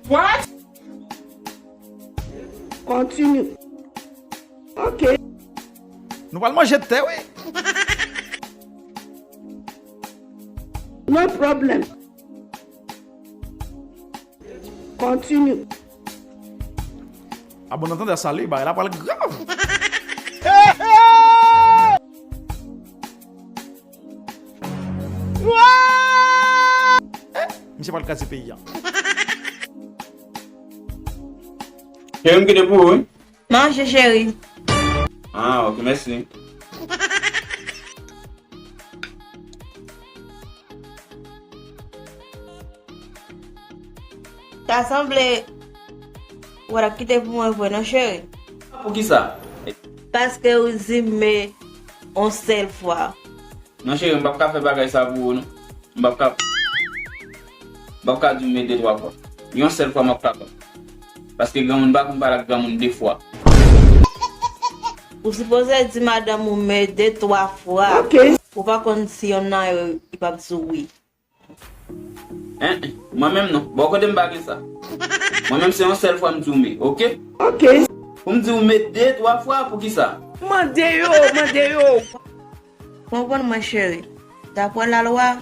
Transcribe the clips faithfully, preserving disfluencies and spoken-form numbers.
What? Continue. Ok. Nou pral manje tè, wi. No problem. Continue. A bon, nan tande sa li, bagay la pral grav. Eh, misye pral kraze peyi a. Cheri, m kite pou ou, wi. Manje, cheri. Ah, ok, mèsi. Ta sanble ou pa t ap kite pou mwen vre non, cheri. Poukisa? Paske ou di m men yon sèl fwa. Non, cheri, m p ap ka fè bagay sa pou ou, non. M p ap ka, m p ap ka di w men de twa fwa. Yon sèl fwa m ap kapab. Paske granmoun pa konn pale ak granmoun de fwa. Ou sipoze di madanm ou men de twa fwa. Ok. Ou pa konn si yonn nan yo, li p ap di w wi. Hein? Mwen menm non. Bò kote m pa gen sa. Mwen menm se yon sèl fwa m di w men, ok? Ok. Pou m di w men de twa fwa, poukisa? Mande yo, mande yo. Konprann mwen, cheri. Daprè lalwa,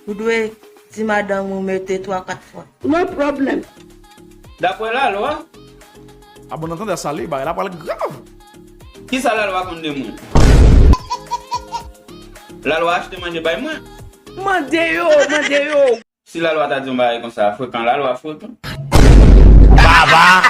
ou dwe di madanm ou men de twa, kat fwa. No problem. Daprè lalwa? A bon, nan tande sa li, bagay la pral grav. Kisa lalwa konn de mwen? Lalwa achte manje bay mwen. Mande yo, mande yo. Si lalwa ta di yon bagay konsa, frekan, lalwa frekan. Baba!